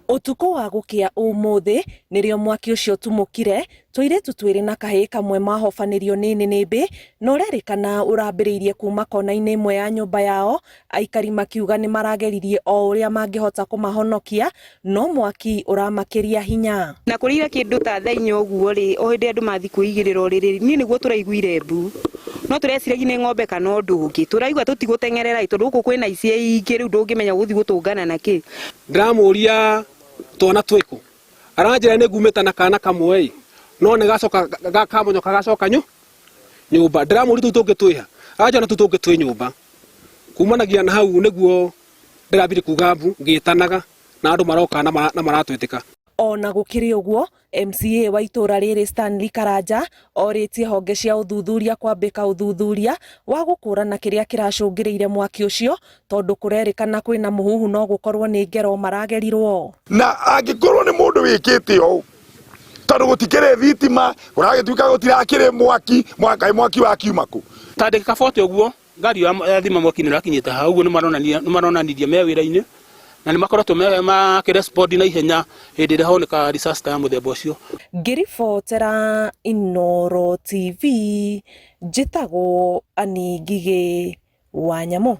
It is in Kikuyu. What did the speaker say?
Ũtukũ wa gũkĩa ũmũthĩ nĩrĩo mwaki ũcio ũtumũkire, tũirĩtu twĩrĩ na kahĩĩ kamwe mahobanĩrio nĩ nĩnĩmbĩ na ũrerĩkana ũrambĩrĩirie kuma kona-inĩ ĩmwe ya nyũmba yao, aikari makiuga nĩ marageririe o ũrĩa mangĩhota kũmahonokia no mwaki ũramakĩria hinya. Na kũrĩire kĩndũ ta thaa inya ũguo rĩ, o hĩndĩ andũ mathiĩ kwĩigĩrĩra ũrĩrĩ, niĩ nĩguo tũraiguire mbu. No tũreciragia nĩ ng'ombe kana ũndũ ũngĩ. Tũraigua tũtigũteng'erera ĩ, tondũ gũkũ kwĩna ici ingĩ rĩu ndũngĩmenya ũgũthiĩ gũtũngana na kĩ. Ndĩramũria twana twĩkũ aranjĩra nĩ ngumĩte na kana kamwe ĩ no nĩ gacoka kamonyoka gacoka nyũmba. Ndĩramũria tũu tũngĩ twĩha, aranjĩra tũu tũngĩ twĩ nyũmba. Kumanagia na hau nĩguo ndĩrambire kuga mbu ngĩtanaga na andũ maroka na maratwĩtĩka. Ona gũkĩrĩ ũguo, MCA wa itũra rĩrĩ Stanley Karanja orĩtie honge cia ũthuthuria kwambĩka ũthuthuria wa gũkũrana kĩrĩa kĩracũngĩrĩire mwaki ũcio tondũ kũrerĩkana kwĩna mũhuhu no gũkorwo nĩ ngero maragerirwo. Na angĩkorwo nĩ mũndũ wĩkĩte ũũ, tondũ gũtikĩrĩ thitima, kũragĩtuĩka gũtirakĩrĩ mwaki, kaĩ mwaki wakiuma kũ? Ta ndagĩka 40 ũguo ngari ya thima mwaki nĩ ĩrakinyĩte haha ũguo nĩ maronanirie me wĩra-inĩ na nĩ makoretwo makĩrespond na ihenya hĩndĩ ĩrĩa honeka disaster ya mũthemba ũcio. Ngĩribotera Inooro TV, njĩtagwo Annie Ngigĩ wa Nyamũ.